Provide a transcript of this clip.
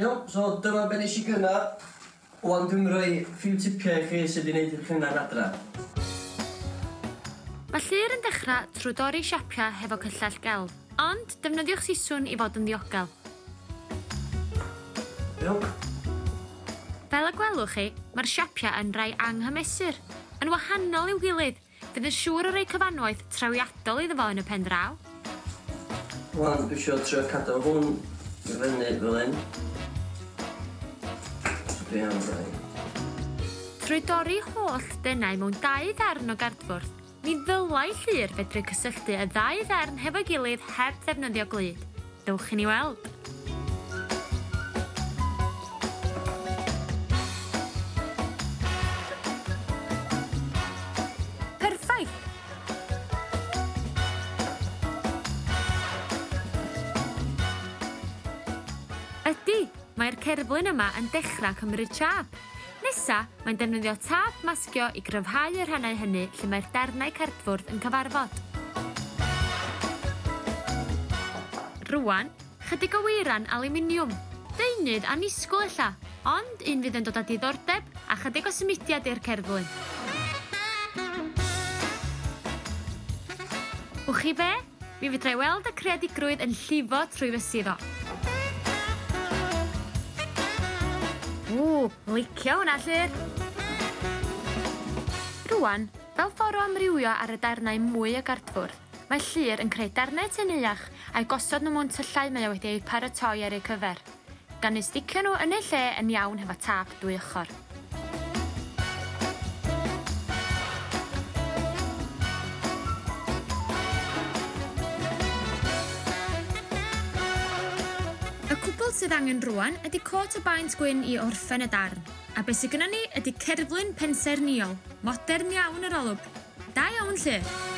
Iawn, so dyma be nes i gynna. Wan dwi'n rhoi few tipiau i chi sut i wneud eich hunan adra. Mae Llyr yn dechrau trwy dorri siapiau hefo cyllell gelf, ond defnyddiwch siswrn i fod yn ddiogel. Iawn. Fel y gwelwch chi, mae'r siapiau yn rai anghymesur, yn wahanol i'w gilydd, fydd yn siŵr o roi cyfanwaith trawiadol iddo fo yn y pen draw. Wan dwi isio trio cadw hwn i fyny fel hyn. So dwi am roi. Trwy dorri holl denau mewn dau ddarn o gardfwrdd, mi ddylai Llyr fedru cysylltu y ddau ddarn hefo'i gilydd heb ddefnyddio glud. Dewch i ni weld. Perffaith! Ydy, mae'r cerflun yma yn dechrau cymryd siâp. Nesa, mae'n defnyddio tâp masgio i gryfhau y rhannau hynny lle mae'r darnau cardfwrdd yn cyfarfod. Rwan, chydig o weiran alwminiwm. Deunydd annisgwyl ella, ond un fydd yn dod â diddordeb a chydig o symudiad i'r cerflun. Wch chi be? Mi fedrai weld y creadigrwydd yn llifo trwy fysydd o. Ww, licio hwnna, Llyr. Rwan, fel ffordd o amrywio ar y darnau mwy o gardfwrdd, mae Llyr yn creu darnau teneuach a'u gosod nhw mewn tyllau mae o wedi eu paratoi ar eu cyfer, gan eu sticio nhw yn eu lle yn iawn hefo tâp dwy ochr. Y cwbl sydd angen rwan ydy cot o baent gwyn i orffen y darn. A beth sydd gynnon ni ydy cerflun pensaernïol, modern iawn yr olwg. Da iawn, Llyr!